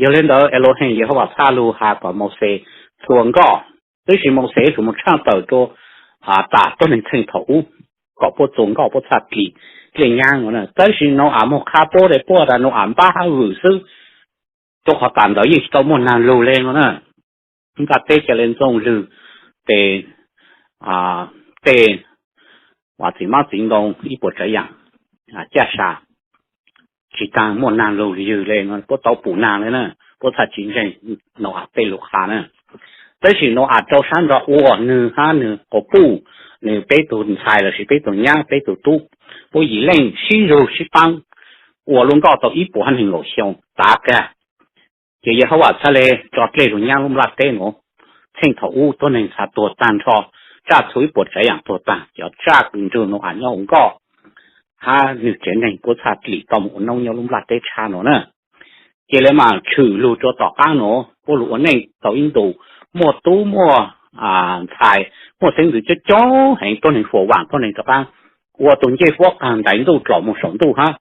Yog li ntawd Elohim Yehauvas txhaj lug has kom Mauxes txhua nkoj, tab sis Mauxes tsuas mus tshaj tawm rua tam tuab neeg txheej thaum ub kom puab txhua nkoj puab txhaj dlim dlej nyab no na. Tab sis Nau-am moog qha puab tas Nau-am npab hab vwm xwb, rua qhov tam ntawd yeej tsis tau muaj naag lug le no na. Nplaj teb ca le ntxooj lwg tes tej txiv hmab txiv ntoo ib puas tsav yaam caj sa tsis taag muaj naag lug ywg le no, puab tau pum naag le na, puab txhaj tsis ntseeg Nau-am tej lug qha na. Tab sis Nau-am rau sab nrug ua nwg hab nwg quas puj, nwg peb tug ntxhais lossis peb tug nyab peb tug tub, puab yim leej sib zug sib paab ua lub nkoj tau ib puas hab neeg nkaum xyoo tav kag. Ces Yehauvas txhaj le tso dlej lug nyab lub nplaj teb nuav. Txheej thaum ub tuab neeg txhaj tuag taag nrho, tsaj txhua ib puas tsav yaam tuag taag, cov tsaj kws nrug Nau-am nyob ua nkoj hab nwg tsev neeg puab txhaj dlim tau moog ua noob nyob lub nplaj teb tshab nuav na. Ces le maam tshwm lug rua tom qaab nuav puab lug ua neej tau ib ntus, muaj tub muaj ntxhais, muaj xeeb ntxwv coob coob heev, tuab neeg fuam vaam tuab neeg rov qaab ua tug ncej huab qaag ntaiv ntuj dlom moog saum ntuj hab.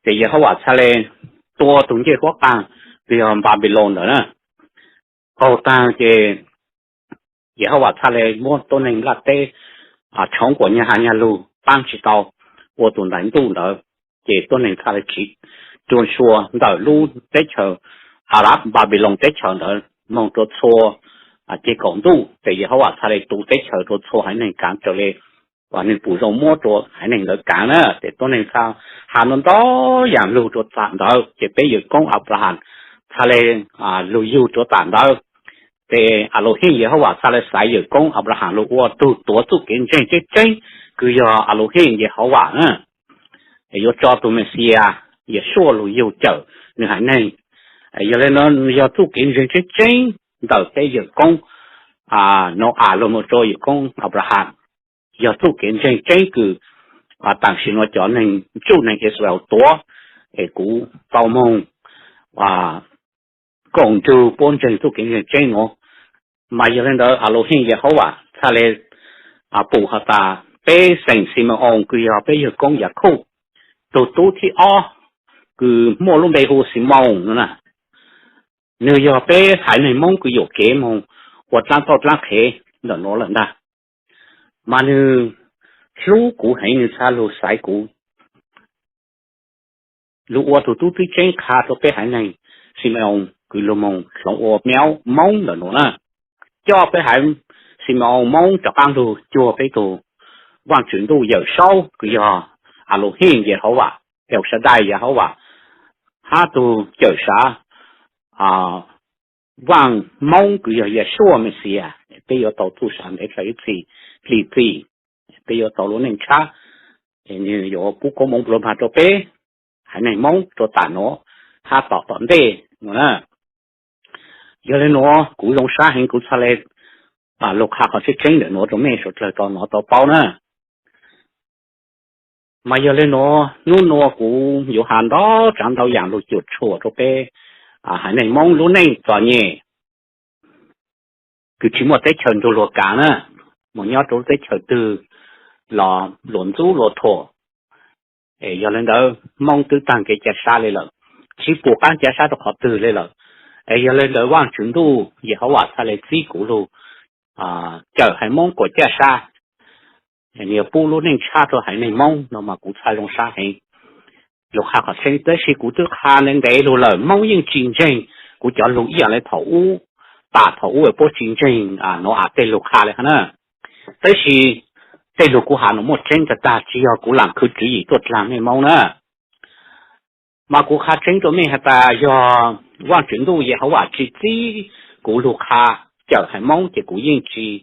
Ces Yehauvas txhaj le tua tug ncej huab qaag kws yog Npanpiloos ntawd na qaug taag ces Yehauvas txhaj le muab tuab neeg nplaj teb tshoov kuas nyag has nyag lug paab tsis tau ua tug ntaiv ntuj ntawd. Ces tuab neeg txhaj le tsiv rua sua ntawm lub teb chaws Arab Npanpiloos teb chaws ntawd moog rua txhua ceg kaum ntuj. Ces Yehauvas txhaj le tu teb chaws rua txhua haiv neeg kaav raws le uas nwg pum zoo muab rua haiv neeg ntawd kaav na. Ces tuab neeg txhaj has ntau ntau yaam lug rua tam ntawd. Ces peb yawm koob Anplahas txhaj le lug yug rua tam ntawd. Ces Aluhij Yehauvas txhaj le xaiv yawm koob Anplahas lug ua tug tuav txuj kev ntseeg tseeb tseeb kws yog Aluhij Yehauvas na, yuav tso tug Mexiyas Yesuaj lug yug cawm nwg haiv neeg. Yog le nuav yog txuj kev ntseeg tseeb tseeb ntawm peb yawm koob Nau-am lug moog rua yawm koob Anplahas, yog txuj kev ntseeg tseeb kws taam sim nuav cov neeg tsuj neeg Israel tuav, es kuv tau moog koom nrug puab ntseeg txuj kev ntseeg tseeb nuav. Mas yog le ntawd Aluhij Yehauvas txhaj le pum has tas peb xeem Xime-oos kws yog peb yawg koob Yakub tug tub thib ob kws muaj lub npe hu Ximoos no na, nwg yog peb haiv neeg Moob kws yuam kev moog ua dlaab tauj dlaab qhev ntawm nuav lawm ntag. Mas nwg hlub kuv heev, nwg txhaj lug xaiv kuv lug ua tug tub txib tseeb qha rua peb haiv neeg Xime-oos kws lug moog hloov ua meb Moob ntawm nuav na. Coj peb haiv Xime-oos Moob rov qaab lug cuag peb tug Vaajtswv Ntuj Yawm Saub kws yog Aluhij Yehauvas, El Shaddai Yehauvas, hab tug Cawm Sav Vaaj Moob kws yog Yesuaj Mexiyas. Peb yuav tau txuj sa ntev txhais ib txhis hli txim, peb yuav tau lub neej tshab, nwg yuav pub koob moov nplua mag rua peb haiv neeg Moob rua tam nuav hab tom tom ntej nuav na. Yog le nuav kuv zoo sab heev, kuv txhaj le lug qha qhov tseeb tseeb ntawm nuav rua mej suav dlawg tau nov tau paub na. Mas yog le nuav, nub nuav kuv yuav has ntau tsaav ntau yaam lug cuam tshuam rua peb haiv neeg Moob lub neej txom nyem kws tsis muaj teb chaws nrug luag kaav na, moog nyob rua lub teb chaws twg los luag ntxub luag thuam. Es yog le ntawd Moob twb taag kev ca sab le lawm, tsis pum qaab ca sab rua qhov twg le lawm. Es yog le ntawd Vaajtswv Ntuj Yehauvas txhaj le txib kuv lug cawm haiv Moob kuas ca sab, nwg yuav pub lub neej tshab rua haiv neeg Moob no mas kuv txhaj zoo sab heev lug qha qhov tseeb. Tab sis kuv twb qha ntev ntev lug lawm, Moob yeej tsis ntseeg kuv cov lug ib yaam le thaum ub, tam thaum ub puab tsis ntseeg Nau-am tej lug qha le hab na. Tab sis tej lug kuv has nuav muaj tseeb tag tag, tsis yog kuv laam khwv tswv yim tuaj dlaag mej Moob na. Mas kuv qha tseeb rua mej has tas yog Vaajtswv Ntuj Yehauvas tsis txib kuv lug qha cawm haiv Moob ces kuv yeej tsis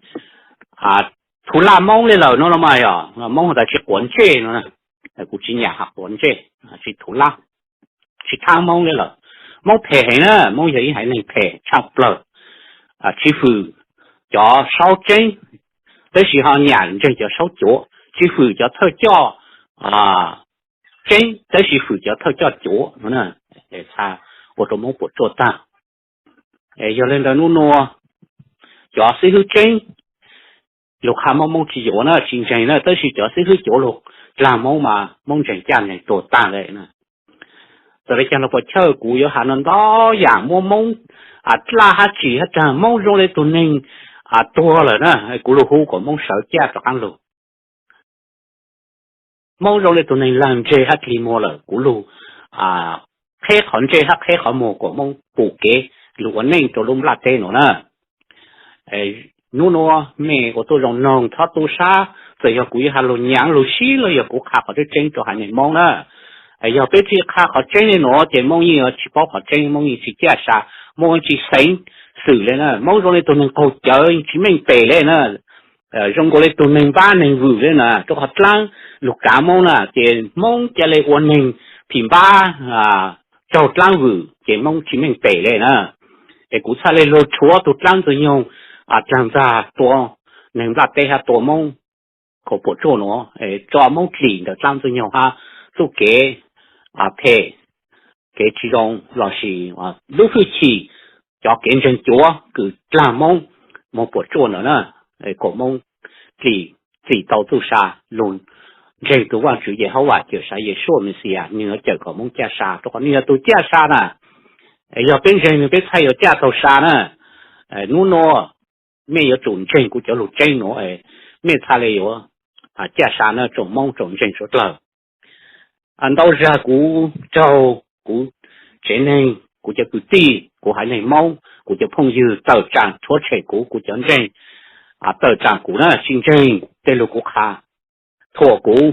thu laj Moob le lawm no los mas yog Moob has tas tsis quav ntsej no. Kuv tsis nyam has quav ntsej, tsis thu laj, tsis thaab Moob le lawm. Moob phem heev na, Moob yog ib haiv neeg phem tshaj plawg, tsis fwm cov saub tseeb, tab sis ho nyam ntseeg cov saub cuav, tsis fwm cov thawj coj tseeb, tab sis fwm cov thawj coj cuav no. Txhaj ua rua Moob puam tsuaj tag. Yog le ntawd nub nuav cov xib hwb tseeb lug qha Moob, Moob tsis yuav na, tsis ntseeg na, tab sis cov xib hwb cuav lug dlaag Moob mas Moob ntseeg caj ntseeg tuag tag le na. Txawm li cas los puas chawj, kuv yuav has no ntau yam muab Moob dlaj hab tsim hab raag. Moob zoo li tug neeg tuag lawm na, kuv lug hu kom Moob sawv caj rov qaab lug. Moob zoo li tug neeg laag ntseg hab dlig muag lawm, kuv lug qheb qhov ntsej hab qheb qhov muag kom Moob pum kev lug ua neej rua lub nplaj teb nuav na. Nub nuav mej ua tuab zoo noog txhob tu sab, txawm yog kuv yuav has lug nyaav lug sib los yog kuv qha qhov tseeb tseeb rua haiv neeg Moob na. Yog peb tsi qha qhov tseeb le nuav ces Moob yeej yuav tsi paub qhov tseeb, Moob yeej tsi caj sa, Moob yeej tsi xeev xwm le na. Moob zoo li tug neeg qaug cawv tsi meej pem le na, zoo nkaus li tug neeg npab neeg vwm le na, rua qhov dlaab lug kav Moob na, ces Moob ca le ua neeg phim npab raug dlaab vwm ces Moob tsi meej pem le na. Es kuv txhaj le lug rhuav tug dlaab Ntxwg Nyoog dlaag ntxag tua neeg nplaj teb hab tua Moob khaus puam tsuaj nuav, tso Moob dlim ntawm dlaab Ntxwg Nyoog hab txuj kev phem, kev tsi zoo lossis lub hwj chim, cov kev ntseeg cuav kws dlaag Moob moog puam tsuaj ntawd na, kom Moob dlim, txim tau txuj sa lug ntseeg tug Vaajtswv Yehauvas Cawmseej Yeshua Mexiyas, nwg yuav cawm kom Moob caj sa, rua qhov nwg yog tug caj sa na. Yog peb ntseeg nwg peb txhaj yuav caj tau sa na. Nub nuav mej yuav tsum ntseeg kuv cov lug tseeb nuav, mej txhaj le yuav caj sa na tsoom Moob tsoom ntseeg suav dlawg. Ntau zag kuv raug kuv tsev neeg, kuv cov kwv tij, kuv haiv neeg Moob, kuv cov phooj ywg tawm tsaam rhuav tshem kuv, kuv cov ntseeg tawm tsaam kuv na, tsi ntseeg tej lug kuv qha, thuam kuv,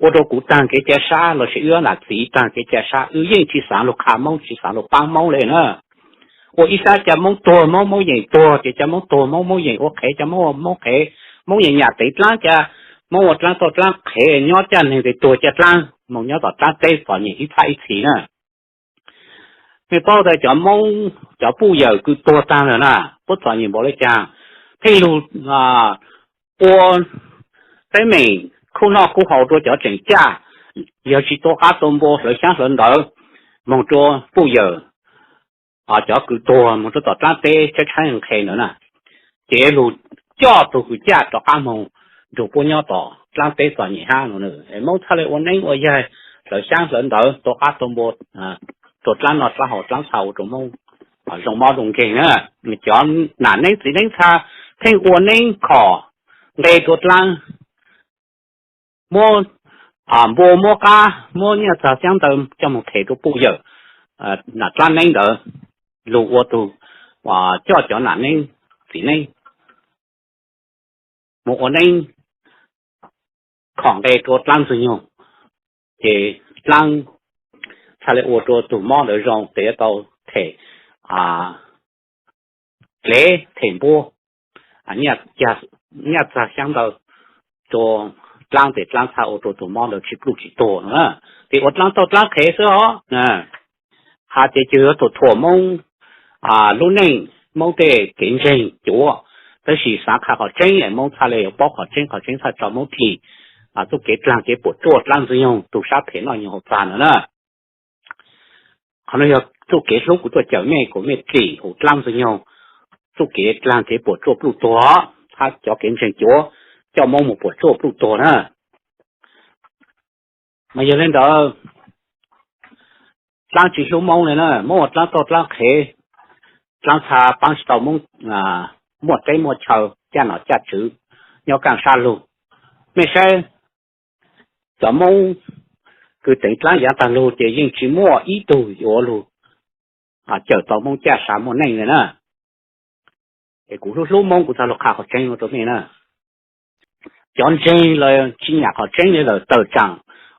ua rua kuv taag kev caj sab lossis wb nam txiv taag kev caj sab, wb yeej tsi xaav lug qha Moob, tsi xaav lug paab Moob le na. Ua ib sab ca Moob tuag, Moob, Moob yeem tuag, ces ca Moob tuag, Moob, Moob yeem ua qhev, ca Moob ua Moob qhev, Moob yeem nyam tev dlaab, ca Moob ua dlaab toj dlaab qhev, nyob caj neeg tes tuag caj dlaab moog nyob tom dlaab teb txom nyem ib thaj ib txhis na. Mej paub tas cov Moob, cov puj yawm kws tuag taag lawm na, puab txom nyem npaum le caag, pheej lug ua teeb meem khuj noj khuj haus rua cov tseem caj, yog tsi tua qab tua npua hlawv xyaab hlawv ntawv moog rua puj yawm, cov kws tuag moog rua tom dlaab teb tshaib tshaib nqhe ntawd na, ces lug coj tug kws caj rov qab moog nrug puab nyob tom dlaab teb txom nyem hab no. Moob txhaj le ua neeb ua yaig hlawv xyaab hlawv ntawv tua qab tua npua rua dlaab noj dlaab haus dlaab txhaj ua rua Moob zoo mob zoo nkeeg na. Cov nam neeb txiv neeb txhaj pheej ua neeb khom nqe rua dlaab, muab npua muab qab muab nyiaj txag xyaab ntawv coj moog them rua puj yawm nam dlaab neeb ntawd, lug ua tug coj cov nam neeb txiv neeb moog ua neeb khom nqe rua dlaab Ntxwg Nyoog, ces dlaab txhaj le ua rua tug mob ntawd zoo, tes yuav tau them dlev them npua, nyiaj txag xyaab ntawv rua dlaab, tes dlaab txhaj ua rua tug mob ntawd tsi pluj tsi tuag no. Ces ua dlaab toj dlaab qhev xwb os. Has ces cug yuav thuam thuam Moob lub neej, Moob tej kev ntseeg cuav, tab sis xaav qha qhov tseeb es Moob txhaj le yuav paub qhov tseeb, qhov tseeb txhaj tso Moob dlim txuj kev dlaag kev puam tsuaj dlaab Ntxwg Nyoog tug sab phem noj nyoog haus txag ntawd na. Qhov no yog txuj kev hlub kuv tuaj cawm mej kom mej dlim huv dlaab Ntxwg Nyoog txuj kev dlaag kev puam tsuaj pluj tuag, hab cov kev ntseeg cuav coj Moob mus puam tsuaj pluj tuag na. Mas yog le ntawd, dlaab tsi hlub Moob le na, Moob ua dlaab toj dlaab qhev, dlaab txha paab tsi tau Moob muaj teb muaj chaw, caj nom caj tswv, nyob kaaj sab lug. Mej saib, cov Moob kws teev dlaab yaav taag lug ces yeej tsi muaj ib tug yuav lug cawm tau Moob caj sa muaj neej le na. Es kuv hlub hlub Moob kuv txhaj lug qha qhov tseeb nuav rua mej na. Cov ntseeg lawm tsi nyam qhov tseeb le lawm, tawm tsaam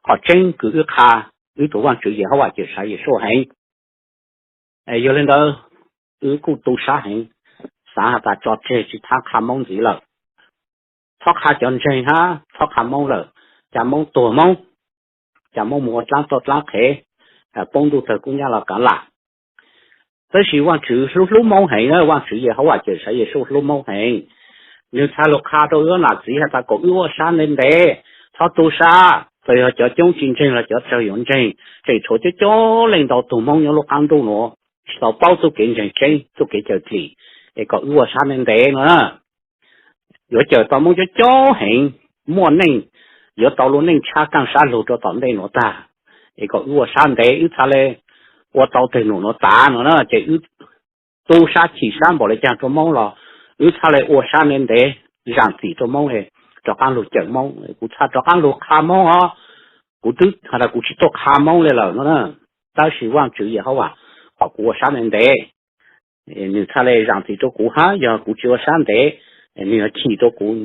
qhov tseeb kws wb qha, wb tug Vaajtswv Yehauvas Cawmseej Yeshua heev. Yog le ntawd, wb kuj tu sab heev, xaav has tas tso tseg tsi txhob qha Moob ntxiv lawm. Txhob qha cov ntseeg hab txhob qha Moob lawm, ca Moob tuag Moob, ca Moob mus ua dlaab toj dlaab qhev, poob ntuj tawg kub nyab laj kaav lam. Tab sis Vaajtswv hlub hlub Moob heev, Vaajtswv Yehauvas Cawmseej Yeshua hlub Moob heev. Nwg txhaj lug qha rua wb nam txiv has tas kom wb ua sab ntev ntev, txhob tu sab, txawm yog cov coob tsi ntseeg los cov tsawg yuav ntseeg, tseem tshuav coob coob leej ntau tug Moob nyob lub qaab ntuj nuav tsi tau paub txuj kev ntseeg tseeb, txuj kev cawm dlim, es kom wb ua sab ntev ntev no na. Yuav cawm tau Moob coob coob heev, muaj neej, yuav tau lub neej tshab kaaj sab lug rua tom ntej nuav tag. es kom wb ua sab ntev, wb txhaj le ua tau teg num no tas no na. Ces wb tu sab chim sab npaum li cas rau Hmoob los wb txhaj le ua sab ntev ntev, zaam txim rau Hmoob, rov qaab lug cawm Hmoob. Kuv txhaj rov qaab lug qha Hmoob os, kuv twb has tas kuv tsis tuaj qha Hmoob le lawm no na, tab sis Vaajtswv Yehauvas kom kuv ua sab ntev ntev. Nwg txhaj le zaam txim rau kuv hab, yog kuv tsis ua sab ntev, nwg yuav chim rau kuv,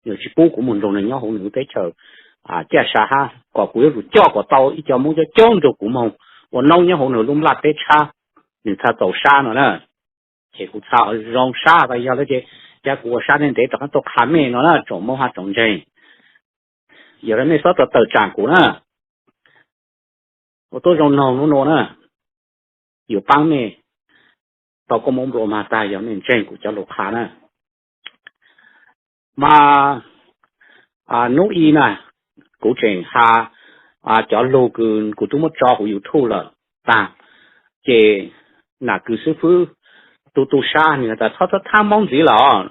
nwg tsis pub kuv moog nrug nwg nyob huv nwg teb chaws caj sa hab, kom kuv yuav lug coj kom tau ib co Hmoob coob coob nrug kuv moog ua noob nyob huv nwg lub nplaj teb tshab. Nwg txhaj txaus sab no na. Ces kuv txhaj zoo sab tas yog le ces, ca kuv ua sab ntev ntev rov qaab tuaj qha mej no na tsoom Hmoob hab tsoom ntseeg. Yog le mej xob tau tawm tsaam kuv na, ua tuab zoo noog nub nua na, yuav paab mej tau koob moov nplua mag tag yog mej ntseeg kuv cov lug qha na. Mas nub i na, kuv tseem has cov lug kws kuv twb muab tso huv YouTube lawm tag, ces nam kws xib fwb tu tu sab nwg has tas txhob txhob thaab Hmoob ntxiv lawm,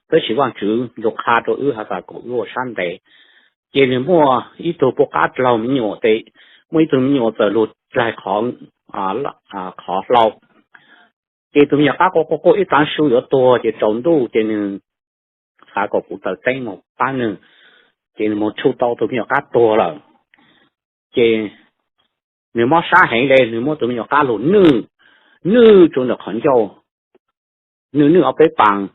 tab sis Vaajtswv lug qha rau wb has tas kom wb ua sab ntev. Ces nwg muaj ib tug puj qab dlaug me nyuam tes, muaj ib tug me nyuam txawm lug dlaig qhov hlau. Ces tus me nyuam qab quaj quaj quaj ib taav su yuav tuag ces tsaus ntuj ces nwg xav kom kuv taws teeb moog paab nwg, ces nwg moog tshuj tau tus me nyuam qab tuag lawm. Ces nwg mob sab heev le, nwg muab tus me nyuam qab lug nwj, nwj rua ntawm qhov ncauj, nwj nwj ob peb paas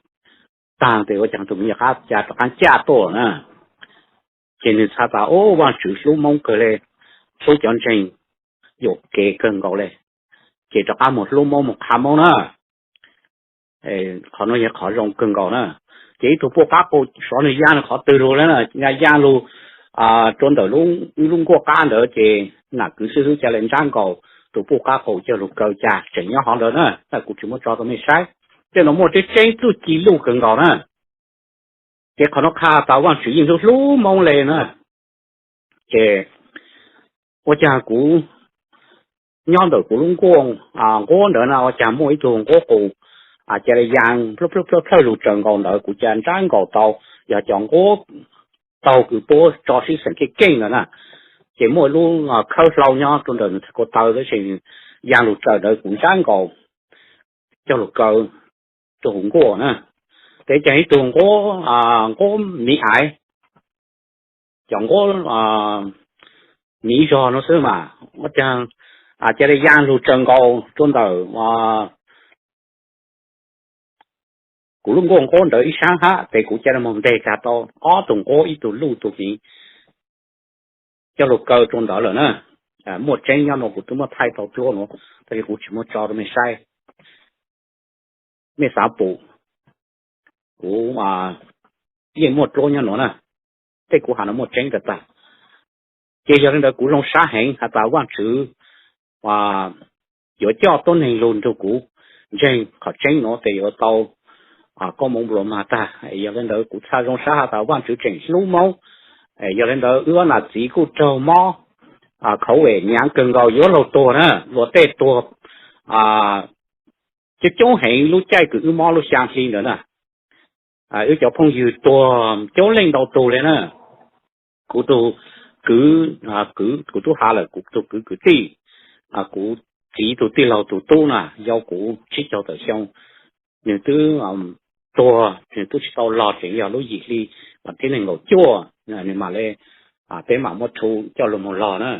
taag tes ua caag tus me nyuam qab ca rov qaab caj tuaj na. Ces nwg xav tas, Ub, Vaajtswv hlub Moob kawg le, hlub cov ntseeg yuam kev kawg nkaus le, ces rov qaab moog hlub Moob moog qha Moob na. Qhov nuav yog qhov zoo kawg nkaus na. Ces ib tug puj qab quaj sov nwg yaa lug qhov twg lug le na, yaa lug rua ntawm wb lub nkuaj qab ntawd ces nam kws xib fwb ca le nrab nkaus tus puj qab quaj coj lug kaw ca tseem nyob hov ntawd na, tab kuv tsis muab tso rua mej saib. Tej nuav muaj tseeb tseeb txuj ci luj kawg nkaus na. Ces qhov nuav qha tas Vaajtswv yeej hlub hlub Moob le na. Ces ua caag kuv nyob ntawm kuv lub nkuaj nquab ntawd na ua caag muaj ib tug nquab qus ca le yaa plawg plawg lug tsaws nkaus ntawd, kuv ca nrab nkaus tau, yog cov nquab taug kws puab tso sib xeem keej keej ntawd na. Ces muaj lub khawb hlau nyob rua ntawm nwg txhais ko taw tab sis yaa lug tsaws ntawd kuv nrab nkaus coj lug kaw rua huv nkuaj na. Tes caag ib tug nquab, nquab miv aiv, cov nquab miv zog nuav xwb mas ua caag ca le yaa lug tsaws nkaus rua ntawm kuv lub nkuaj nquab ntawd ib sab hab, tes kuv ca le moog nteg kag tau ob tug nquab ib tug luj tug miv coj lug kaw rua ntawd lawm na. Muaj tseeb nyob nuav, kuv twb muab thaij tau dluab nuav, tab sis kuv tsis muab tso rua mej saib. Mej xav pum, kuv yeej muaj dluab nyob nuav na. Tej kuv has nuav muaj tseeb tag tag. Ces yog le ntawd kuv zoo sab heev has tas Vaajtswv yuav coj tuab neeg lug nrug kuv ntseeg qhov tseeb nuav tes yuav tau koob moov nplua mag tag. Yog le ntawd kuv txhaj zoo sab has tas Vaajtswv tseem hlub Moob. Yog le ntawd wb nam txiv kuj raug mob khauv vem nyaav kawg nkaus yuav luag tuag na, luag tej tuag coob coob heev lub caij kws wb mob lub xyaa hli ntawd na. Wb cov phooj ywg tuag coob leej ntau tug le na. Kuv tug kwv, kuv tub has lawm, kuv tug kwv kwv tij, kuv txiv tug tij laug tug tub na, yau kuv tsib caug tawm xyoo, nws twb tuag, nws twb tsis tau log tseem yog lub yim hli vas thib nees nkaum cuaj, nws mam le, peb mam muab rhu coj lug moog log na.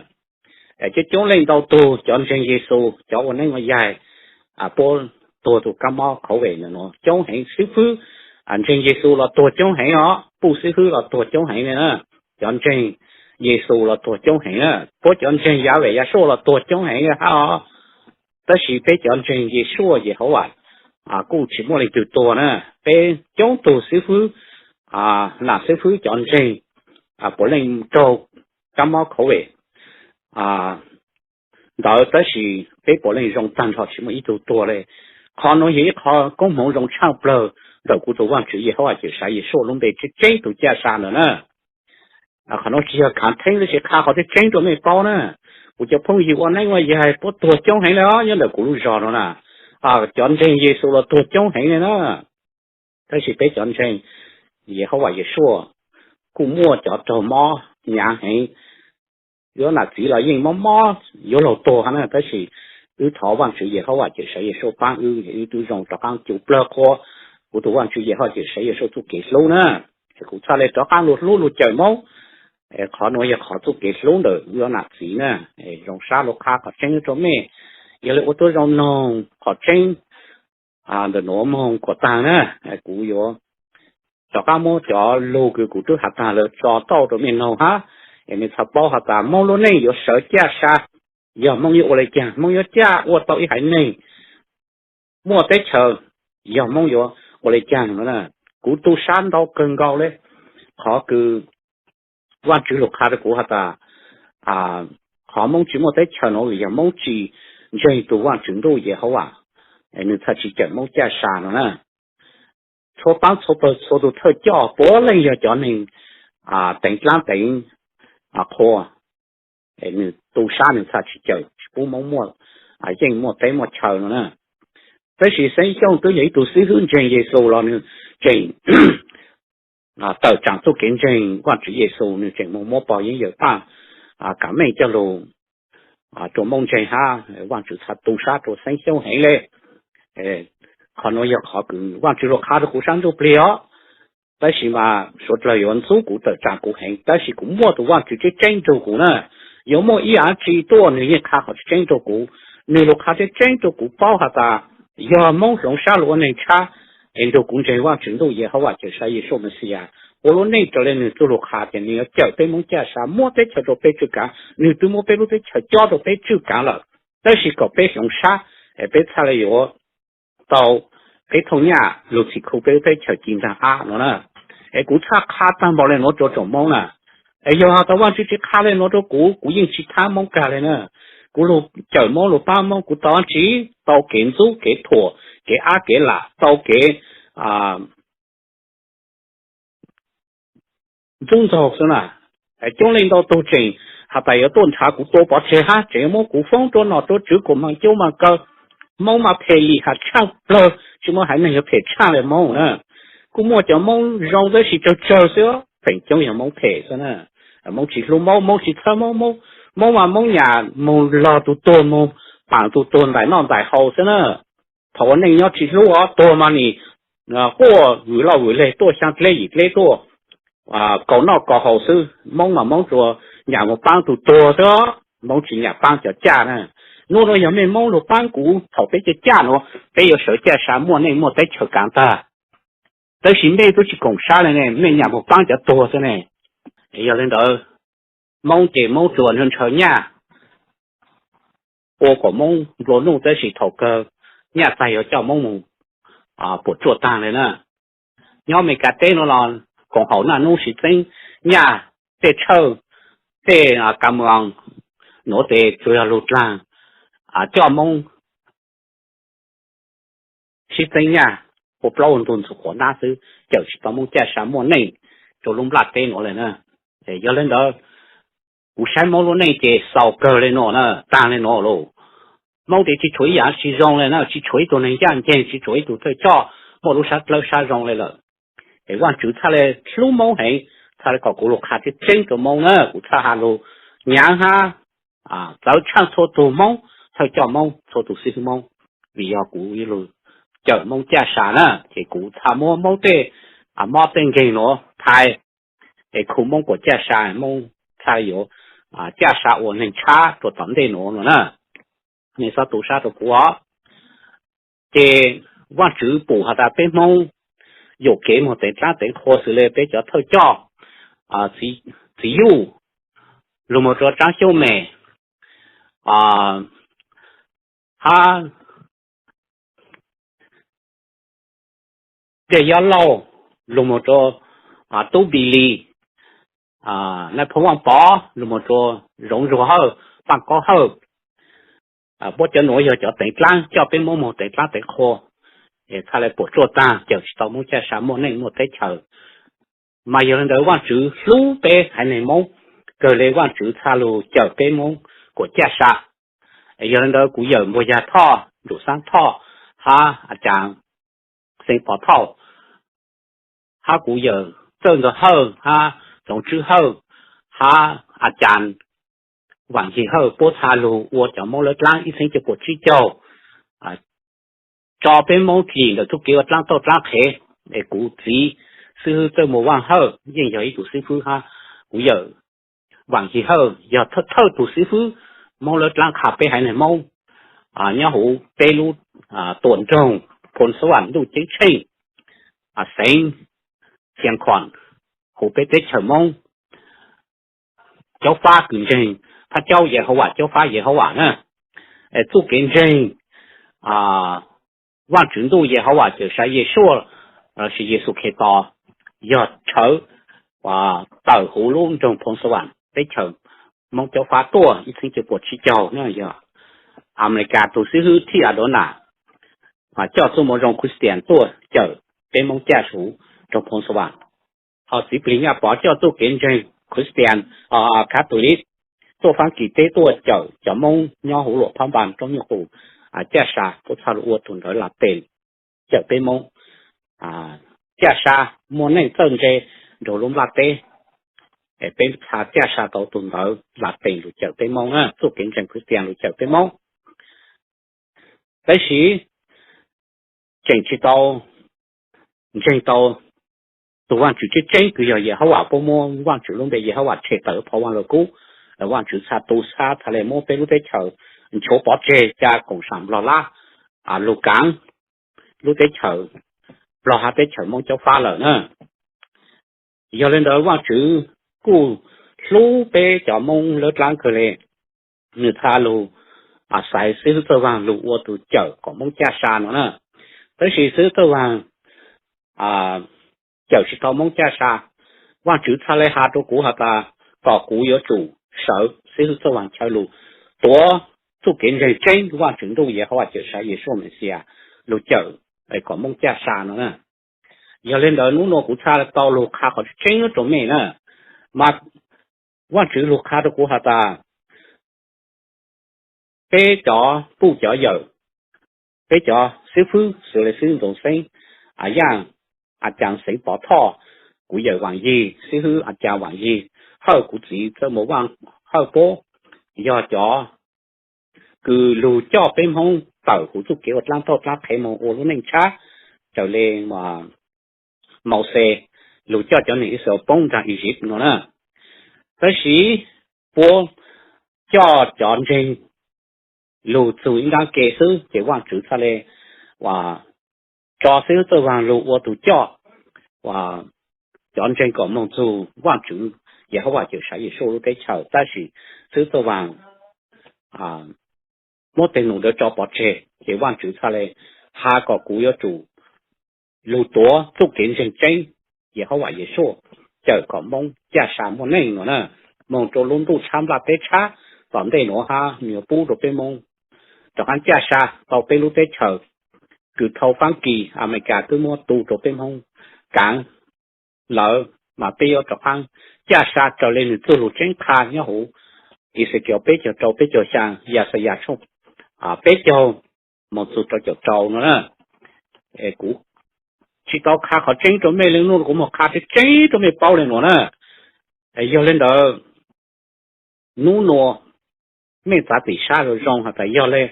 Coob coob leej ntau tug cov ntseeg Yexus, cov ua neeb ua yaig, puab tuag tug kab mob khauv vem nuav coob heev. Xib fwb ntseeg Yexus los tuag coob heev os, puj xib fwb los tuag coob heev le na. Cov ntseeg Yexus los tuag coob heev na, puab cov ntseeg Yav Vem Yav Suaj los tuag coob heev hab os. Tab sis peb cov ntseeg Yexus Yehauvas kuj tsis muaj leej twg tuag na. Peb coob tug xib fwb, nam xib fwb cov ntseeg puav leej raug kab mob khauv vem ntawd, tab sis peb puav leej zoo tag nrho tsis muaj ib tug tuag le. Qhov nuav yog ib qho koob hmoov zoo tshaj plawg ntawm kuv tug Vaajtswv Yehauvas Cawmseej Yexus lub npe tseeb tseeb tug caj sa ntawd na. Qhov nuav tsis yog khaav theeb, tab sis qha qhov tseeb tseeb rua mej paub na. Kuv cov phooj ywg ua neeb ua yaig puab tuag coob heev le os nyob ntawm kuv lub zog nuav na. Cov ntseeg Yexus los tuag coob heev le na. Tab sis peb cov ntseeg Yehauvas Yexus kuj muaj cov raug mob hnyav heev, yuav nam txiv los yeej mob mob yuav luag tuag na, tab sis wb thov Vajtswv Yehauvas Cawmseej Yexus paab wb, wb tub zoo rov qaab cum plawg qhua kuv tus Vajtswv Yehauvas Cawmseej Yexus txuj kev hlub na. Es kuv txhaj le rov qaab lug hlub lug cawm Moob. Qhov nuav yog qhov txuj kev hlub ntawm wb nam txiv na. Zoo sab lug qha qhov tseeb rua mej, yog le ua tuab zoo noog qhov tseeb ntawm nuav moog kuas taag na. Kuv yuav rov qaab muab cov lug kws kuv twb has taag lawm tso tauj rua mej noog hab, es mej txhaj paub has tas Moob lub neej yuav sawv caj sa yog Moob yuav ua le caag, Moob yuav caj ua tau ib haiv neeg muaj teb chaws yog Moob yuav ua le caag no na. Kuv tu sab ntau kawg nkaus le qhov kws Vajtswv lug qha rua kuv has tas qhov Moob tsi muaj teb chaws nuav vim yog Moob tsi ntseeg tug Vajtswv ntuj Yehauvas, nwg txhaj tsi cawm Moob caj sa no na. Txhua paab txhua pawg txhua tug thawj coj puav leej yog cov neeg teev dlaab teev qhua, nwg tu sab nwg txhaj tsi cawm tsi pub Moob muaj, yeej muaj teb muaj chaw no na. Tab sis Xeeb Xyooj twb yog ib tug xib hwb ntseeg Yexus los nwg tseem tawm tsaam txuj kev ntseeg Vajtswv Yexus, nwg tseem moog muab pog yeeb yawm paj kav meej coj lug rua Moob ntseeg hab. Vajtswv txhaj tu sab rua Xeeb Xyooj heev le. Qhov nuav yog qhov kws Vajtswv lug qha rua kuv sab ntsuj plig os. Tab sis mas suav dlawg yuav ntxub kuv tawm tsaam kuv heev, tab sis kuv muaj tug Vajtswv tseeb tseeb nrug kuv na. Yuav muaj ib yam dlaab tsi tuaj nwg yeej qha qhov tseeb tseeb rua kuv. Nwg lug qha tseeb tseeb rua kuv paub has tas yog Moob hloov sab lug ua neeg tshab es nrug kuv ntseeg Vajtswv ntuj Yehauvas Cawmseej Yexus Mexiyas ua lub neej raws le nwg txuj lug qha ces nwg yuav cawm peb Moob caj sa muab teb chaws rua peb tswj kaav. Nwg twb muab peb lub teb chaws cob rua peb tswj kaav lawm, tab sis kom peb hloov sab, peb txhaj le yuav tau peb thooj nyaj lug txhim khu peb lub teb chaws ci nraag qab no na. Es kuv txhaj qha taag npaum le nuav rua tsoom Moob na. Es yog has tas Vajtswv tsi qha le nuav rua kuv, kuv yeej tsi thab Moob kag le na. Kuv lug cawm Moob lug paab Moob kuv tau dlaab tsi? Tau kev ntxub kev thuam, kev ab kev lam, tau kev ntxub ntxaug xwb na. Coob leej ntau tug tseem has tas yuav tuaj nrhav kuv tua pov tseg hab tseem yuav muab kuv foob rua nom rua tswv kuas maag coob maag kaw. Moob mas phem lim has tshaaj plawg, tsi muaj haiv neeg yuav phem tshaaj le Moob na. Kuj muaj cov Moob zoo tab sis tsawg tsawg xwb, feem coob yog Moob phem xwb na. Moob tsi hlub Moob, Moob tsi txhawb Moob, Moob, Moob mas Moob nyam moog log tug tuag, moog paam tug tuag ntais noj ntais haus xwb na. Thaum ua neej nyob tsi hlub os, tuag mas nim quaj vwm loj vwm leg tuaj xyaa dleb yim dleb tuaj kaus noj kaus haus xwb. Moob mas Moob tsuas nyam moog paab tug tuag xwb, Moob tsi nyam paab cov caj na. Nub nuav yog mej Moob lug paab kuv thaum peb caj caj nuav, peb yuav sawv caj sa muaj neej muaj teb chaws kaav tag. Tab sis mej tub tsi koom sab le ne, mej nyam moog paab cov tuag xwb ne. Yog le ntawd, Moob ces Moob tsuas ntshaw nyaj ua kom Moob nplua nuj, tab sis thaum kawg nyaj txag yuav coj Moob moog puam tsuaj taag le na. Nyob Amelikas teb nuav los koom haum naj nub sib txeeb nyaj, tej tshawj, tej ka moos nuav tes tsuas yog lug dlaag coj Moob sib txeeb nyaj ua plaub ua ntug ntxug quav nab xwb, cawm tsi tau Moob caj sa muaj neej rua lub nplaj teb nuav le na. Yog le ntawd, kuv saib Moob lub neej ces xaus kawg le nuav na, taag le nuav lauj. Moob tes tsi tshuav ib yaam tsi zoo le na, tsi tshuav ib tug neeg ncaj nceeg, tsi tshuav ib tug thawj coj muaj lub sab dlawb sab zoo le lawm. Es Vaajtswv txhaj le hlub Moob heev, txhaj le kom kuv lug qha tseeb tseeb rua Moob na, kuv txhaj has lug nyaav hab txawv tshaaj txhua tug Moob, thawj coj Moob, txhua tug xib hwb Moob, vim yog kuv lug cawm Moob caj sa na, ces kuv txhaj muab Moob tej mob tej nkeeg nuav thaiv, es khu Moob kuas caj sa, Moob txhaj yuav caj sa ua neeg tshab rua tom ntej nuav no na. Nej xob tu sab rua kuv os. Ces Vaajtswv pum has tas peb Moob yuam kev moog teev dlaab teev qhua xws le peb cov thawj coj, Txiv Yuj, lug moog rua Tsaab Xyoob Mem, hab Dej Yob Lauj, lug moog rua Tub Npis Lis, Nais Phoo Vaaj Pov, lug moog rua Zoov Zuag Hawj, Paaj Kaub Hawj. Puab cov nuav yog cov teev dlaab, coj peb Moob moog teev dlaab teev qhua, es txhaj le puam tsuaj taag, cawm tsi tau Moob caj sa muaj neej muaj teb chaws. Mas yog le ntawd Vaajtswv hlub peb haiv neeg Moob kawg le, Vaajtswv txhaj lug cawm peb Moob kuas caj sa. Yog le ntawd kuv yawm Npuag Yag Thoj, Nruj Xaab Thoj, hab A Caas Xeev Pov Thoj, hab kuv yawm Txawj Ntxawg Hawj, hab Txoov Tswb Hawj, hab A Caas Vaam Yig Hawj puab txha lug ua cov Moob lawv dlaab ib txheeb cuaj puas tsib caug, tso peb Moob dlim ntawm txuj kev ua dlaab tauj dlaab qhev. Es kuv txiv xib hwb Txawj Muas Vaaj Hawj yeej yog ib tug xib fwb hab kuv yawm Vaam Yig Hawj yog thawj tug xib fwb Moob lawv dlaab qha peb haiv neeg Moob nyob huv peb lub tuam nroog Phoo Xab Vam ntuj ceeb tsheej xeev Xia Khoom huv peb teb chaws Moob. Caub fab kws ntseeg, phab caub Yehauvas, caub fab Yehauvas na. Txuj kev ntseeg Vaajtswv ntuj Yehauvas Cawmseej Yesuas, lossis Yexus Khetos, yog tshawv tawm huv lub nroog Phoo Xab Vam teb chaws Moob caub fab tuaj ib txheeb cuaj puas tsib caug na. Yog Amelikas tug xib hwb Thij Adonas coj txuj moo zoo Christian tuaj cawm peb Moob caj huv nroog Phoo Xab Vam. Ho txiv plig Nyaj Pov coj txuj kev ntseeg Christian, Catholic tuaj Faab Kis teb tuaj cawm cov Moob nyob huv Luam Phab Npas, Roob Nyuj Qus, Caj Sa, puab txhaj lug ua tug ntawd Lates cawm peb Moob. Caj Sa muaj neej txawj ntse nrug lub nplaj teb, es peb txha Caj Sa tau tug ntawd Lates lug cawm peb Moob na, txuj kev ntseeg Christian lug cawm peb Moob. Tab sis tseem tsi tau ntseeg tau tug Vaajtswv tseeb tseeb kws yog Yehauvas, puab muab Vaajtswv lub npe Yehauvas tshem tawm phov Vaaj Lug Kub. Vaajtswv txha tu sab txha le muab peb lub teb chaws nchuav pov tseg ca koom sam Nplog lab lug kaav lub teb chaws Nplog hab teb chaws Moob caub fab lawm na. Yog le ntawd Vaajtswv kuj hlub peb cov Moob lawv dlaab kawg le, nwg txha lug xaiv xib hwb Txawj Vaag lug ua tug cawm kom Moob Caj Sa no na. Tab sis xib hwb Txawj Vaag cawm tsi tau Moob Caj Sa. Vaajtswv txha le has rua kuv has tas kom kuv yuav tsum sawv xib hwb Txawj Vaag chaw lug tuav txuj kev ntseeg tseeb Vaajtswv ntuj Yehauvas Cawmseej Yesuas Mexiyas lug cawm kom Moob Caj Sa no na. Yog le ntawd nub nua kuv txha tau lug qha qhov tseeb nuav rua mej na. Mas Vaajtswv lug qha rua kuv has tas peb cov puj cov yawm, peb cov xib fwb xws le xib hwb Ntxoov Xeeb, a yaaj a caa Xeev Pov Thoj, kuv yawm Vaam Yig, xib hwb a caa Vaam Yig Hawj, kuv txiv Txawj Muas Vaaj Hawj puab yog cov kws lug coj peb Hmoob tawm huv txuj kev ua dlaab tauj dlaab qhev moog ua lub neej tshab raws le Mauxes lug coj cov neeg Israel poob nraag Iziv no na. Tab sis puab coj cov ntseeg lug txug ib nraab ke xwb ces Vaajtswv txha le tso xib hwb Txawj Vaag lug ua tug coj cov ntseeg kom moog txug Vaajtswv Yehauvas Cawmseej Yesuas lub teb chaws. Tab sis xib hwb Txawj Vaag muab teg num ntawd tso pov tseg ces Vaajtswv txha le has kom kuv yuav tsum lug tuav txuj kev ntseeg tseeb Yehauvas Yesuas cawm kom Moob Caj Sa muaj neej no na. Moog rua lub ntuj tshab nplaj teb tshab tom ntej nuav hab nwg yuav pub rua peb Moob rov qaab caj sa tau peb lub teb chaws kws thaus Faab Kis Amelikas twb muab tu rua peb Hmoob kaav lawm, mas peb yuav rov qaab caj sa raws le nwg txuj lug tseeb qha nyob huv Exekios peb caug rau peb caug xyaa, Yaxayas tshooj peb caug moog txug rau caum rau no na. Kuv tsi tau qha qhov tseeb rua mej le, nub nua kuv moog qha tseeb tseeb rua mej paub le nuav na. Yog le ntawd, nub nua mej txav tim sab zoo zoo has tas yog le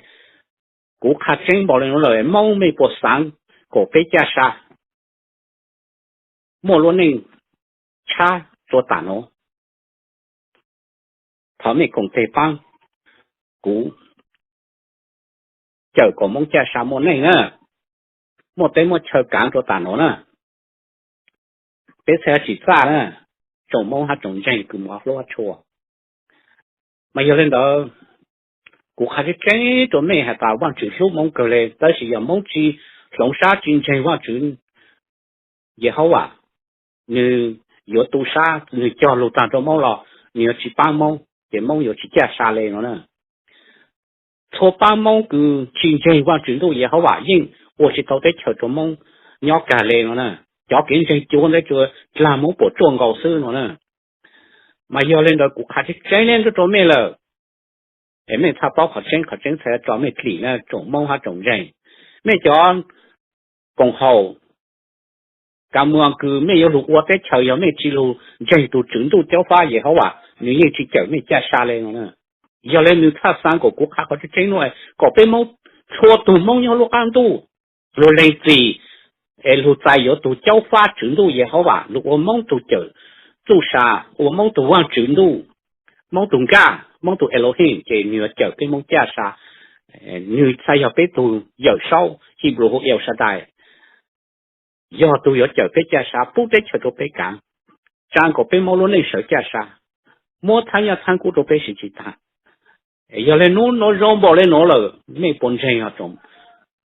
kuv qha tseeb npaum le nuav lawm, Moob mej puas xaav kom peb caj sa muaj lub neej tshab rua taam nuav? Thov mej koom teg paab kuv cawm kom Moob caj sa muaj neej na, muaj teb muaj chaw kaav rua taam nuav na. Peb txhaj tsim txaj na, tsoom Moob hab tsoom ntseeg kws muaj hlub hab tshua. Mas yog le ntawd, kuv qha tseeb tseeb rua mej has tas Vaajtswv hlub Moob kawg le, tab sis yog Moob tsi hloov sab tsi ntseeg Vaajtswv Yehauvas, nwg yuav tu sab, nwg cog lug taag rua Moob los nwg yuav tsi paab Moob, ces Moob yuav tsi caj sa le no na. Txhua paab Moob kws tsi ntseeg Vaajtswv ntuj Yehauvas yeej ua tsi tau teb chaws rua Moob nyob kag le no na. Cov kev ntseeg cua ntawd tsuas dlaag Moob puam tsuaj nkaus xwb no na. Mas yog le ntawd kuv qha tseeb tseeb le ntawd rua mej lawm, es mej txhaj paub qhov tseeb, qhov tseeb txhad tso mej dlim na tsoom Moob hab tsoom ntseeg. Mej cov koom haum, kav muas kws mej yuav lug ua teb chaws, yog mej tsi lug ntseeg tug Tswv Ntuj Caub Fab Yehauvas, nwg yeej tsi cawm mej caj sa le no na. Yog li nws txhaj xaav kom kuv qha qhov tseeb tseeb nuav kom peb Moob, txhua tug Moob nyob lub qaab ntuj, lug lees txim es lug txais yuav tug Caub Fab Tswv Ntuj Yehauvas, lug ua Moob tug cawm txuj sa, ua Moob tug Vaajtswv Ntuj, Moob tug nkaj, Moob tug Elohim, ces nwg yuav cawm peb Moob caj sa. Nwg txhaj yog peb tug Yawm Saub, Hibru hu El Shaddai, yog tug yuav cawm peb caj sa, pub teb chaws rua peb kaav, tsaa kom peb Moob lub neej sawv caj sa, muab txhab nyaj txhab kub rua peb siv tsi taag. Yog le nub nua zoo npaum le nuav lawm, mej puas ntseeg,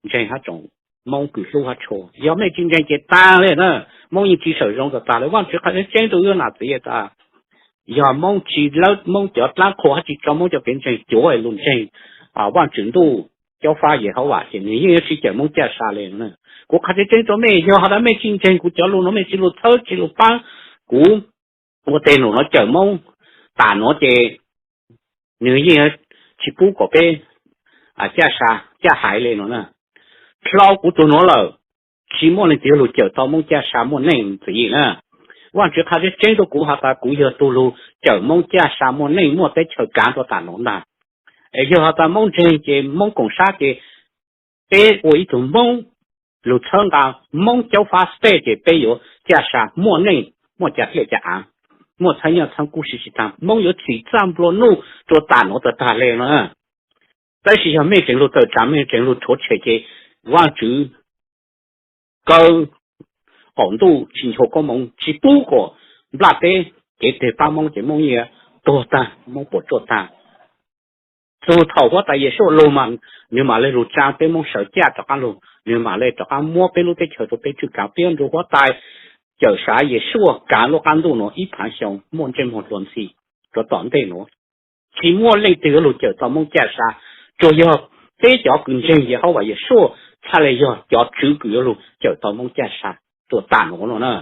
ntseeg hab tsoom Moob kws hlub hab tshua? Yog mej tsi ntseeg ces taag le na, Moob yeej tsi sawm zoo tag tag le. Vaajtswv qha tseeb tseeb rua wb nam txiv tas, yog Moob tsi lawb Moob cov dlaab qhua hab tsi tso Moob cov kev ntseeg cuav lug ntseeg Vaajtswv Ntuj, Caub Fab Yehauvas ces nwg yeej yuav tsi cawm Moob caj sa le. Kuv qha tseeb tseeb rua mej, yog has tas mej tsi ntseeg kuv cov lug nuav, mej tsi lug txhawb tsi lug paab kuv ua teg num nuav cawm Moob tas nuav ces nwg yeej tsi pub kom peb caj sa, caj haiv le nuav na. Dlhau kuv tug nuav lawm, tsi muaj leej twg lug cawm tau Moob caj sa muaj neej ntxiv na. Vaajtswv qha tseeb tseeb rua kuv has tas kuv yog tug lug cawm Moob caj sa muaj neej muaj teb chaws kaav rua taam nuav ntag. Es yog has tas Moob ntseeg ces Moob koom sab ces peb ua ib tug Moob lug txhawb nqa Moob Caub Fab State ces peb yuav caj sa muaj neej, muaj ca dlej ca aav, muaj txhab nyaj txhab kub siv tsi taag, Moob yuav txhim txaj nplua nuj rua taam nuav tag tag le no. Tab sis yog mej tseem lug tawm tsaam, mej tseem lug rhuav tshem ces Vaajtswv kaw qaum ntuj tsi nchuav koob moov, tsi pub kom nplaj teb kev teg paab Moob ces Moob yeej tuag taag, Moob puas tsuaj taag. Txug thaum huab tais Yeshua lug mas nwg mam le lug tsaa peb Moob sawv caj rov qaab lug, nwg mam le rov qaab muab peb lub teb chaws rua peb tswj kaav, peb yuav nrug huab tais cawm sav Yeshua kaav lub qaab ntuj nuav ib phaav xyoo muaj ntsej muag dlua ntxhi rua tom ntej nuav. Tsi muaj leej twg yuav lug cawm tau Moob caj sa, tsuas yog peb cov kws ntseeg Yehauvas Yeshua txhaj le yog cov tswv kws yuav lug cawm tau Moob caj sa rua taam nuav no na.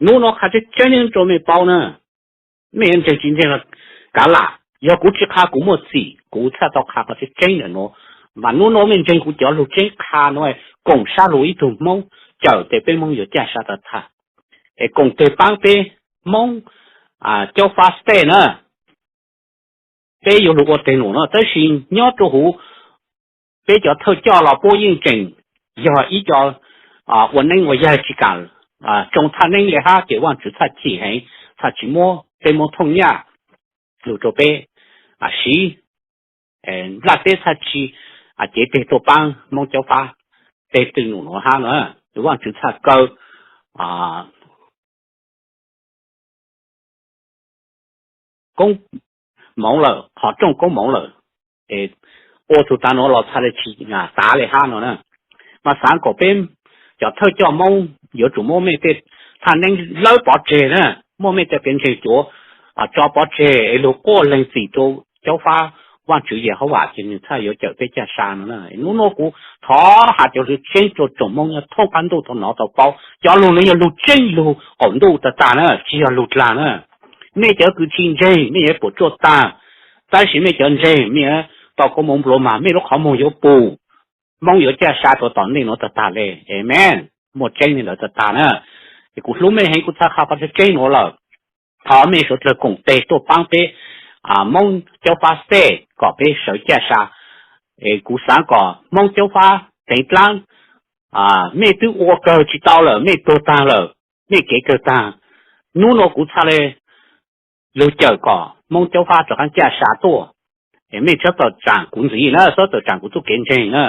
Nub nuav qha tseeb tseeb rua mej paub na, mej yuav ntseeg tsi ntseeg los kaav lam, yog kuv tsi qha kuv muaj txim, kuv txhaj tau qha qhov tseeb tseeb ntawm nuav. Mas nub nuav mej ntseeg kuv cov lug tseeb qha nuav, koom sab lug ib tug Moob cawm tes peb Moob yuav caj sa tag tag, es koom teg paab peb Moob Caub Fab State na. Peb yuav lug ua teg num no, tab sis nyob rua huv peb cov thawj coj los puab yeej tseem yog ib co ua neeb ua yaig tsi kaam tsoo thaj neeb le hab, ces Vaajtswv txhaj chim heev, txhaj tsi muab peb Moob thooj nyaj lug rua peb siv, nplaj teb txhaj tsi cev teg tuaj paab Moob Caub Fab teg twg num nuav hab na. Vaajtswv txhaj kaw koob moov lawm, qhov rooj koob moov lawm, ua tug tav nuav los txhaj le tsi tav le hab no na. Mas xaav kom peb cov thawj coj Moob yuav tsum muab mej tej thaj neeb lawb pov tseg na, muab mej tej kev ntseeg cuav tso pov tseg es lug quaj lees txim rua Caub Fab Vaajtswv Yehauvas ces nwg txhaj yuav cawm peb caj sa no na. Nub nuav kuv thov has cov lug tseeb rua tsoom Moob nyob thoob qab ntuj tau nov tau paub, cov lug nuav yog lug tseeb lug qaum ntuj tag tag na, tsi yog lug dlaag na. Mej cov kws tsi ntseeg mej yuav puas tsuaj taag, tab sis mej cov ntseeg mej yuav tau koob moov nplua mag, mej lub qhov muag yuav pum, Moob yuav caj sa rua tom ntej nuav tag tag le. Amen. Muaj tseeb le ntawd tag tag na. Es kuv hlub mej heev, kuv txhaj qha qhov tseeb tseeb nuav lawm. Thov mej suav dlawg koom teg tuaj paab peb Moob Caub Fab State kom peb sawv caj sa. Es kuv xaav kom Moob Caub Fab teev dlaab, mej twb ua kawg tsi tau lawm, mej tuag taag lawm, mej kev kawg taag. Nub nuav kuv txhaj le lug cawm kom Moob Caub Fab rov qaab caj sa tuaj. Es mej txhob tawm tsaam kuv ntxiv na, txhob tawm tsaam kuv txuj kev ntseeg na.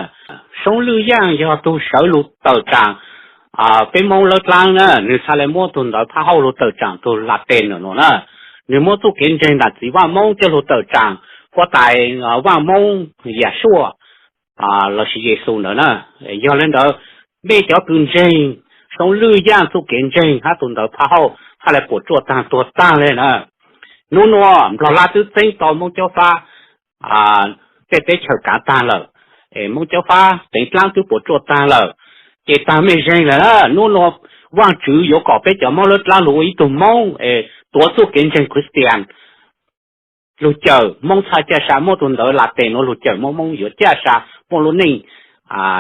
Soob Lwj Yaaj yog tug sawv lug tawm tsaam peb Moob lawb dlaab na, nwg txhaj le muab tug ntawv phaj hauj lug tawm tsaam tug Latin nuav na. Nwg muab txuj kev ntseeg nam txiv Vaaj Moob coj lug tawm tsaam huab tais Vaaj Moob Yahshua lossis Yexus ntawd na. Yog le ntawd, mej cov kws ntseeg Soob Lwj Yaaj txuj kev ntseeg hab tug ntawv phaj hauj txhaj le puas tsuaj taag tuag taag le na. Nub nuav Nplog Laj twb txeeb tau Moob Caub Fab tej teb chaws kaav taag lawm, es Moob Caub Fab teev dlaab twb puas tsuaj taag lawm, ces taag mej zeeg lawm na. Nub nuav Vaajtswv yuav kom peb cov Moob lawb dlaab lug ua ib tug Moob es tuav txuj kev ntseeg Christian lug cawm Moob txhaj caj sa, muab tug ntawv Latin nuav lug cawm Moob, Moob yuav caj sa muaj lub neej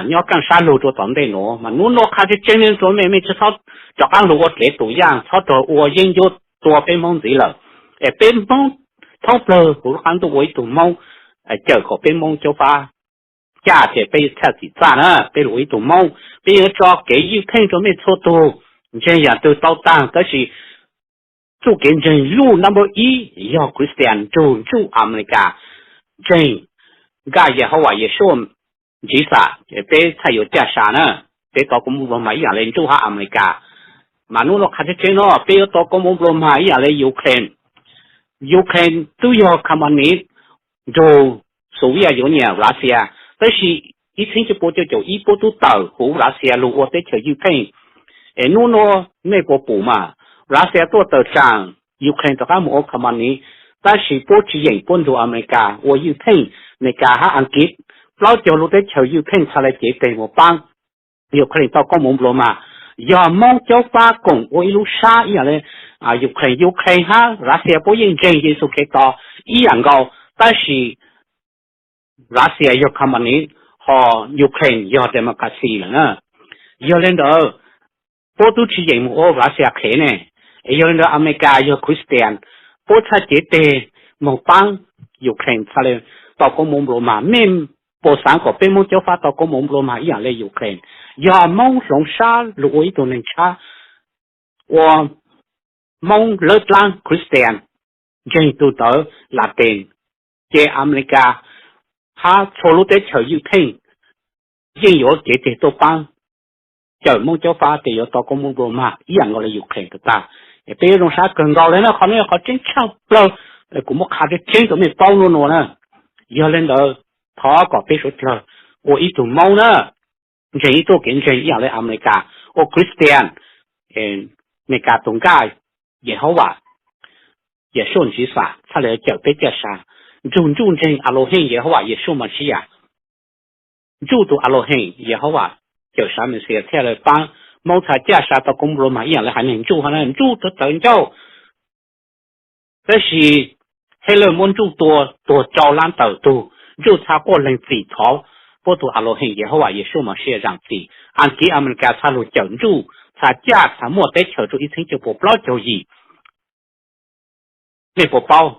nyob kaaj sab lug rua tom ntej nuav. Mas nub nuav qha tseeb tseeb rua mej, mej tsi txhob rov qaab lug ua dlev tus yaaj, txhob rua ua yeeb ncuab tua peb Moob ntxiv lawm. Es peb Moob thoob plawg huv lub qab ntuj ua ib tug Moob cawm kom peb Moob caub fab caj ces peb txhaj txim txaj na, peb los ua ib tug Moob, peb yuav tso kev ywj pheej rua mej txhua tug. Ntseeg yaam twg tau taag, tab sis txuj kev ntseeg luj number ib yog Christian nrug ntsuj Amelikas, ntseeg nkaj Yehauvas Yeshua Ntshiv Xam, peb txhaj yuav caj sa na. Peb tau koob moov nplua mag ib yaam le ntsuj hab Amelikas. Mas nub nua qha tseeb tseeb no peb yuav tau koob moov nplua mag ib yaam le Ukraine. Ukraine tub yog communist nrug Soviet Union, Russia, tab sis ib txheeb cuaj pua cuaj caum ib puab tub tawm huv Russia lug ua teb chaws ywj pheej. Es nub nua mej puas pum mas Russia tuaj tawm tsaam Ukraine rov qab moog ua communist, tab sis puab tsi yeem, puab nrug Amelikas ua ywj pheej. Amelikas hab Askiv plaub caug lub teb chaws ywj pheej txhaj le cev teg moog paab Ukraine tau koob moov nplua mag. Yog Moob caub fab koom ua ib lub sab ib yaam le Ukraine. Ukraine hab Russia puab yeej ntseeg Yexus Khetos ib yaam nkaus, tab sis Russia yog communist, ho Ukraine yog democracy lawm na. Yog le ntawd, puab tub tsi yeem moog ua Russia qhev ne. Es yog le ntawd Amelikas yog Christian, puab txhaj cev teg moog paab Ukraine txhaj le tau koob moov nplua mag. Mej puas xaav kom peb Moob caub fab tau koob moov nplua mag ib yaam le Ukraine? Yog Moob hloov sab lug ua ib tug neeg tshab, ua Moob lawb dlaab Christian, ntseeg tug ntawv Latin, ces Amelikas hab txhua lub teb chaws ywj pheej yeej yuav cev teg tuaj paab cawm Moob caub fab tes yuav tau koob moov nplua mag ib yaam nkaus le Ukraine tag tag. Peb yuav zoo sab kawg nkaus le na, qhov nuav yog qhov tseeb tshaj plawg, kuv muab qha tseeb tseeb rua mej paub nub nua na. Yog le ntawd, thov kom peb suav dlawg ua ib tug Moob na, ntseeg ib txuj kev ntseeg ib yaam le Amelikas, ua Christian, Amelikas tug nkaj Yehauvas Yeshua Ntshiv Xam txhaj le cawm peb caj sa, nrug ntsuj ntseeg Aluheej Yehauvas Yeshua Mashiach, ntsuj tug Aluheej Yehauvas cawm sav Mexiyas txhaj le paab Moob txhaj caj sa tau koob nplua mag ib yaam le haiv neeg ntsuj hab na, ntsuj tawv tawv ncauj. Tab sis Hitler muab ntsuj tua tuag rau lab tawm tug, ntsuj txhaj quaj leeg txim thov puab tug Aluheej Yehauvas Yeshua Mashiach zaam txim, Askiv Amelikas txhaj lug cawm ntsuj, txhaj caj txhaj muaj teb chaws rua ib txheeb cuaj pua plaub caug yim. Mej puas paub,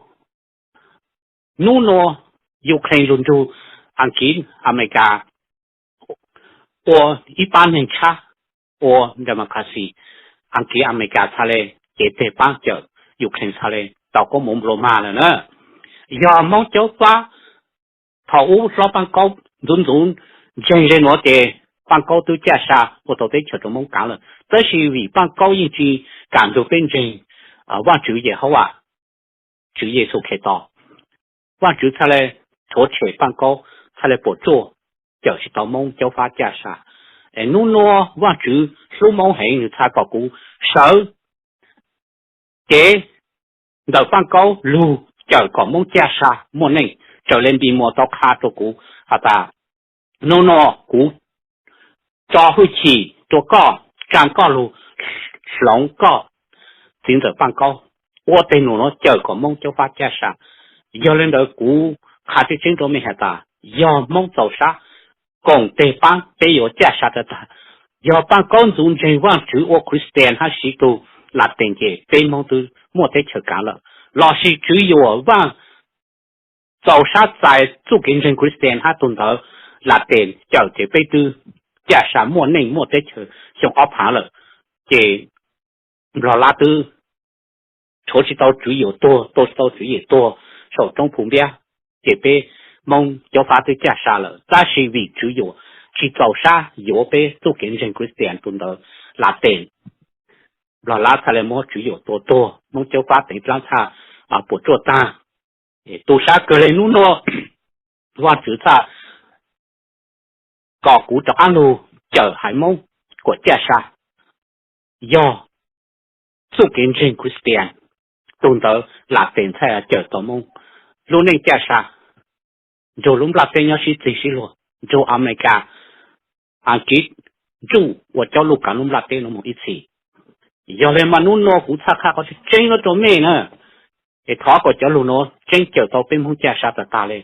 nub nua Ukraine lug nrug Askiv Amelikas ua ib paab neeg tshab, ua democracy, Askiv Amelikas txhaj le cev teg paab cawm Ukraine txhaj le tau koob moov nplua mag lawm na. Yog Moob caub fab thaum ub hlob Paaj Kaub ntxuv ntxuv ntseeg le nuav ces Paaj Kaub twb caj sa ua tau teb chaws rua Moob kaav lawm, tab sis vim Paaj Kaub yeej tsi kam nrug peb ntseeg Vaajtswv Yehauvas, Tswv Yexus Khetos, Vaajtswv txhaj le rhuav tshem Paaj Kaub, txhaj le puam tsuaj cawm tsi tau Moob caub fab caj sa. Es nub nua Vaajtswv hlub Moob heev, nwg txhaj kom kuv sawv cev ntawm Paaj Kaub lug cawm kom Moob caj sa muaj neej, raws le Npis Muas tau qha rua kuv has tas, nub nua kuv tso hwj chim rua koj, tsaa koj lug hloov koj txiv ntxawm Paaj Kaub ua teg num nuav cawm kom Moob caub fab caj sa. Yog le ntawd kuv qha tseeb tseeb rua mej has tas, yog Moob txaus sab koom teg paab, peb yuav caj sa tag tag. Yog Paaj Kaub ntxuv ntseeg Vaajtswv ua Christian hab siv tug Latin ces peb Moob twb muaj teb chaws kaav lawm. Lossis Tswv Yuam Vaaj txaus sab txais txuj kev ntseeg Christian hab tug ntawv Latin cawm ces peb twb caj sa muaj neej muaj teb chaws xyoo ob phaav lawm. Ces Nplog Lab twb rhuav tsi tau Tswv Yuam tuag, tua tsi tau Tswv Yexus tuag saum roob Phu Npiab, ces peb Moob caub fab twb caj sa lawm. Tab sis vim Tswv Yuam tsi txaus sab yuav peb txuj kev ntseeg Christian tug ntawv Latin, Nplog Lab txhaj le muab Tswv Yuam tua tuag, Moob caub fab teev dlaab txhaj puam tsuaj taag. Tu sab kawg le nub nua Vaajtswv txhaj kom kuv rov qaab lug cawm haiv Moob kuas caj sa. Yog txuj kev ntseeg Christian tug ntawv Latin txhaj cawm tau Moob lub neej caj sa, nrug lub nplaj teb nyob sib txig sib luag, nrug Amelikas, Askiv ntsuj ua caub luj kaav lub nplaj teb nuav moog ib txhis. Yog le mas nub nua kuv txhaj qha qhov tseeb nuav rua mej na, es thov kom cov lug nuav tseeb cawm tau peb Moob caj sa tag tag le.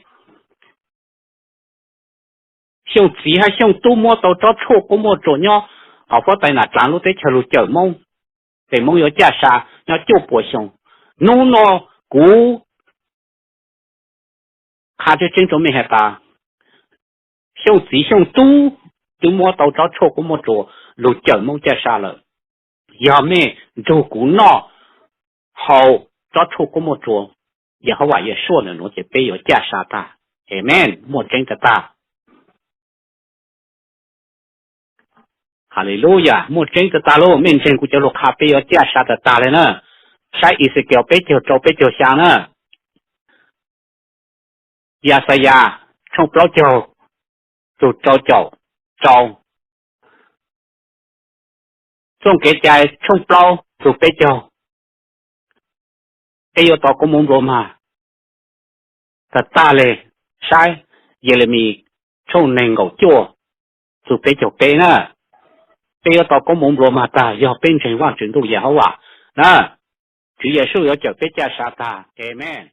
Xyoo txiv hab xyoo tub muab tau tsob tshuaj kuj muaj tsuas nyob hauv huab tais Nam Dlaav lub teb chaws lug cawm Moob, ces Moob yuav caj sa nyob cuaj puas xyoo. Nub nua kuv Qha tseeb tseeb rau mej has tas, Xyooj txiv Xyooj tub twb muab tau tsob tshuaj kua muaj rua lug cawm Moob caj sa lawm. Yog mej nrug kuv noj haus tsob tshuaj kua muaj rua, Yehauvas yuav suaj ntawm nuav ces peb yuav caj sa tag. Amees. Muaj tseeb tag tag. Haleluyas, muaj tseeb tag tag lauj. Mej ntseeg kuv cov lug qha peb yuav caj sa tag tag le na. Saib Exekiel peb caug rau peb caug xyaa na. Yaxayas tshooj plaub caug txug rau caum rau. Txuj Kev Cai tshooj plaub txug peb caug. Peb yuav tau koob moov nplua mag tag tag le. Saib Yelemis tshooj neeg nkaum cuaj txug peb caug peb na. Peb yuav tau koob moov nplua mag tag yog peb ntseeg Vaajtswv Ntuj Yehauvas na. Tswv Yexus yuav cawm peb caj sa tag. Amees.